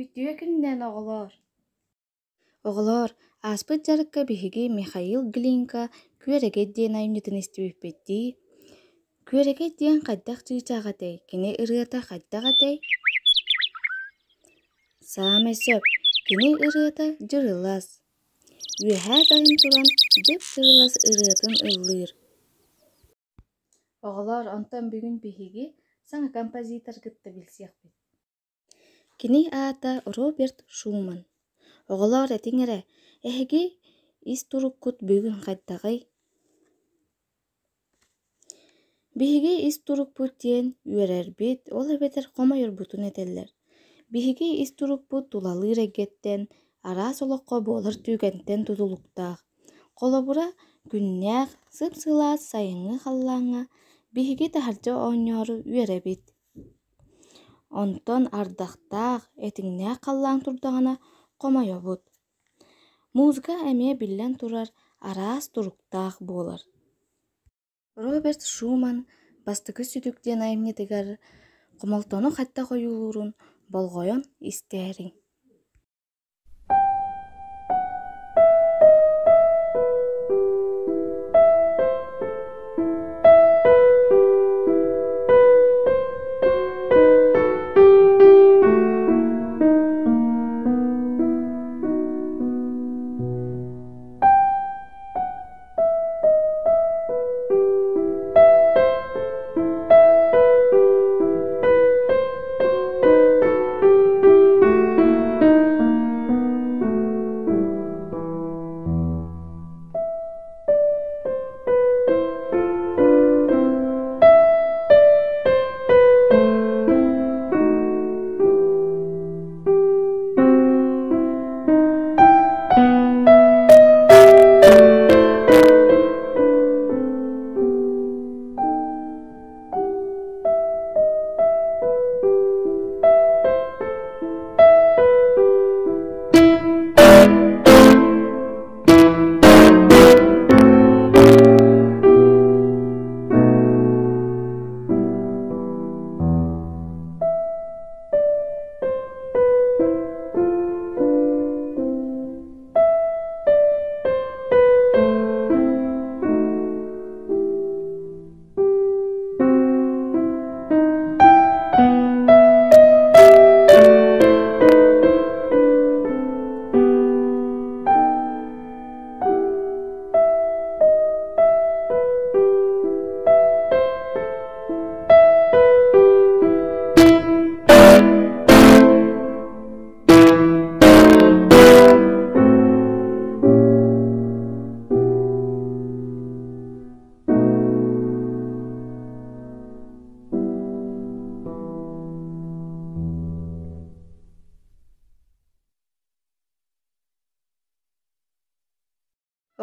Үтүө күнүнэн, оҕолоор! Оҕолоор, ааспыт дьарыкка биһиги Михаил Глинка «Күөрэгэй» диэн айымньытын истибиппит дии. Күөрэгэй диэн хайдах чыычаах этэй, кини ырыата хайдах этэй? Саамай сөп, кини ырыата дьырылас. Үөһээ дайан туран дьып-дьырылас ырыатын ыллыыр. Оҕолоор, онтон бүгүн биһиги саҥа композитор кытта билсиэхпит. Кини аата Роберт Шуман. Оҕолоор, этиҥ эрэ, эһиги ис туруккут бүгүн хайдаҕый? Биһиги ис турукпут диэн үөрэрбит, ол эбэтэр хомойорбутун этэллэр. Биһиги ис турукпут тулалыыр эйгэттэн, араас олоххо буолар түгэнтэн тутулуктаах. Холобура, күннээх, сып-сылаас сайыҥҥы халлааҥҥа биһиги таһырдьа оонньоору үөрэбит. Онтон ардахтаах, этиҥнээх халлаан турдаҕына хомойобут. Музыка эмиэ биллэн турар араас туруктаах буолар. Роберт Шуман «Бастакы сүтүк» диэн айымньытыгар хомолтону хайдах ойуулуурун болҕойон истээриҥ.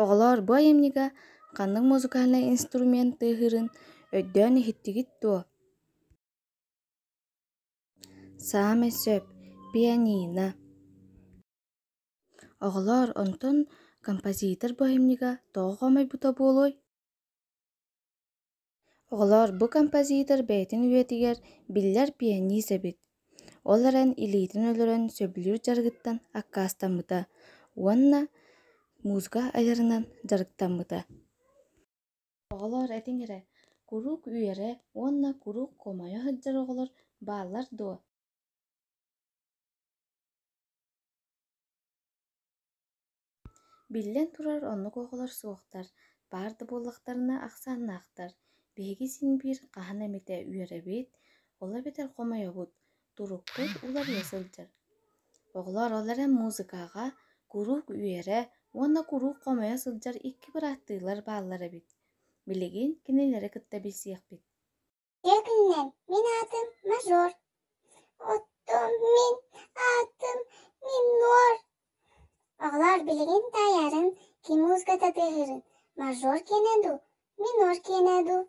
Оҕолоор, бу айымньыга ханнык музыкальнай инструмент тыаһыырын өйдөөн иһиттигит дуо? Саамай сөп, пианино. Оҕолоор, онтон композитор бу айымньыга тоҕо хомойбута буолуой? Оҕолоор, бу композитор бэйэтин үйэтигэр биллэр пианист эбит. Ол эрэн илиитин өлөрөн сөбүлүүр дьарыгыттан аккаастаммыта уонна музыка айарынан дьарыктаммыта. Оҕолоор, этиҥ эрэ, куруук үөрэ уонна куруук хомойо сылдьар оҕолор бааллар дуо? Биллэн турар, оннук оҕолор суохтар, баар да буоллахтарына ахсааннаахтар. Биһиги син биир хаһан эмитэ үөрэбит, ол эбэтэр хомойобут, турукпут уларыйа сылдьар. Оҕолор ол эрэн музыкаҕа куруук үөрэ уонна куруук хомойо сылдьар икки бырааттыылар бааллар эбит. Билигин кинилэри кытта билсиэхпит. Үтүө күнүнэн, мин аатым Мажор. Оттон мин аатым Минор. Оҕолор билигин таайарын ким музыката тыаһыырын мажор киэнэ дуу, минор киэнэ дуу?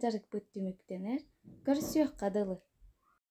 дьарыкпыт түмүктэнэр, көрсүөххэ дылы.